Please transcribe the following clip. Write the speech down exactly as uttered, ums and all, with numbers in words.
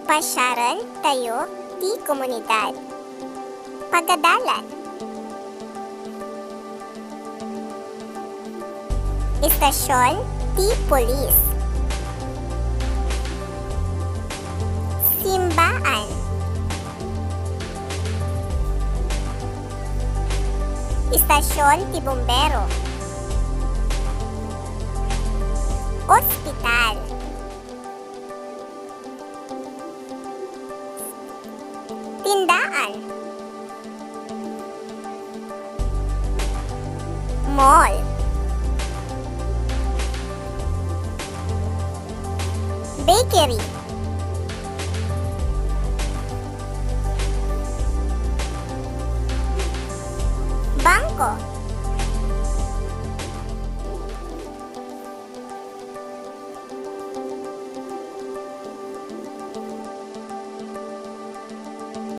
Pasiaran tayo ti komunidad. Pagadalan. Istasyon ti pulis. Simbaan. Istasyon ti bumbero. Ospital. Tindaan. Mall. Bakery.